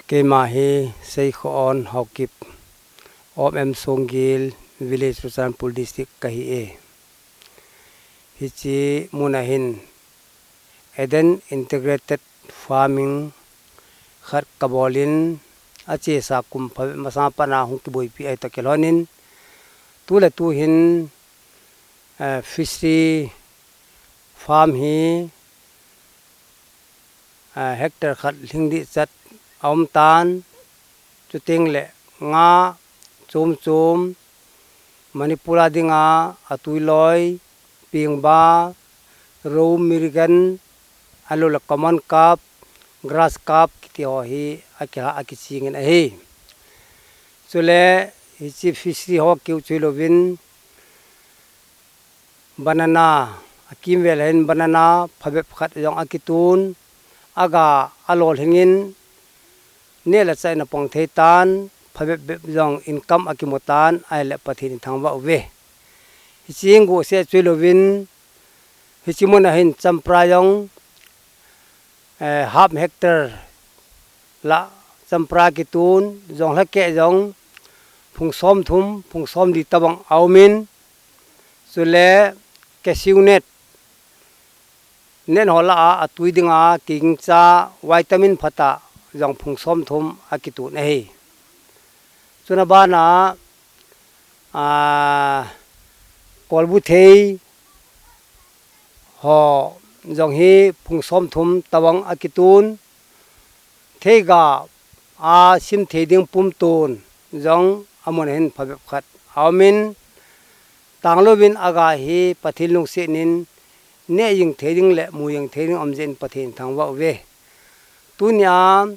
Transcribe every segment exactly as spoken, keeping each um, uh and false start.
Keima hi Seikhoon Haokip, Om M Songgel, Village Churachandpur District kahi e. Hiche muna hin Eden Integrated Farming khat kabolin, achesa kum phabep masang a pat a hung kiboipi ahi toh kilhonin, tuletu hin, eh, fishery farm hi, ah, hectare khat lhing dih chat aum tan, chuteng le nga chom chom, Manipur a dinga atui loi, pengba, rou, merican, ahilou le common carp, grass carp kiti ho hi akiha akichingin ahi. Chule hiche fishery ho keu chu hilouvin, banana, akimvel hin banana phabep khat jong akitun, aga alolhingin, neh le chah in apang thei tan, phabep bep jong income akimu tan, ahile Pathen in thangvah uve. Hiche in gohseh chu hilouvin, hiche muna hin champra jong, eh, half hectare lah champra kitun, jong lhakeh jong phung somthum, phung somli tobang aumin, chule cashew nut, nut ho lah a atui dinga kigingcha vitamin phatah jong phung somthum akitun ahi. Chuna bana, ah, kolbu thei ho jong hi phung somthum tobang akitun, theiga a sim thei ding pumtun jong amun ahin phabep khat aumin, tanglouvin aga hi Pathen lungsetnin neh jing thei ding le mu jing thei ding aum jeh in Pathen thangvah uve. Tunia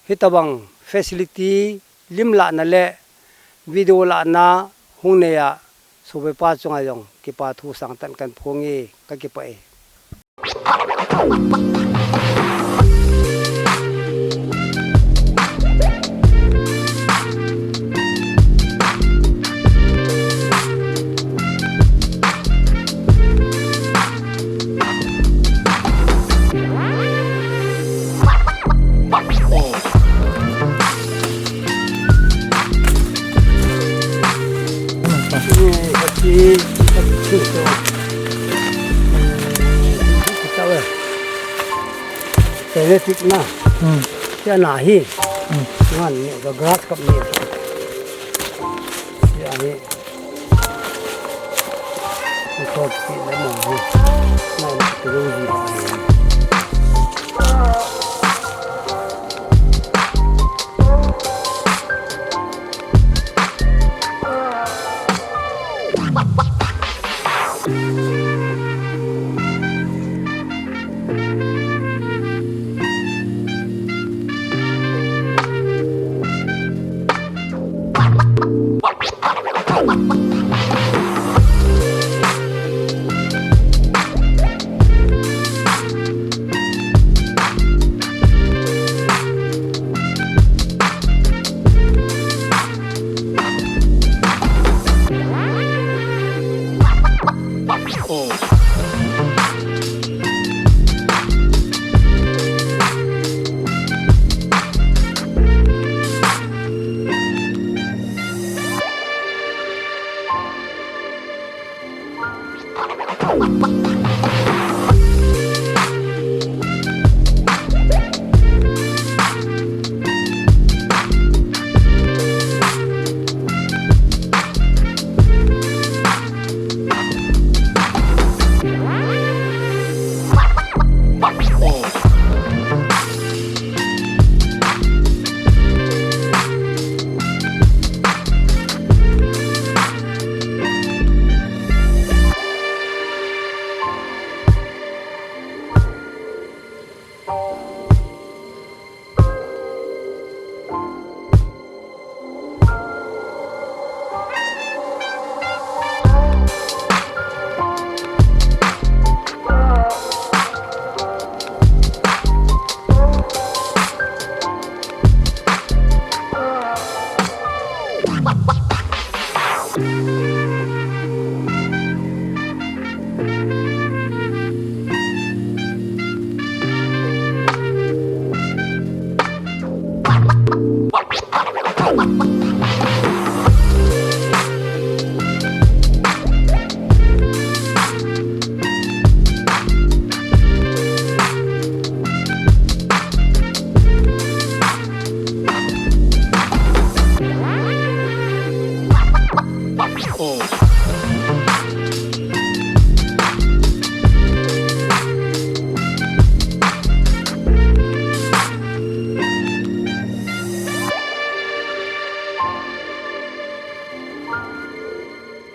hitobang facility lim lahna le video lahna hung neiya sopipa chunga jong kipa thu sangtah in kahin phong e, kakipah e. Genetic na. Hmm. Sia na hi. Hmm. Ngan ni ga grass cup ni. Sia ni. Ni ko ti na mo ni. Na ni ko ni.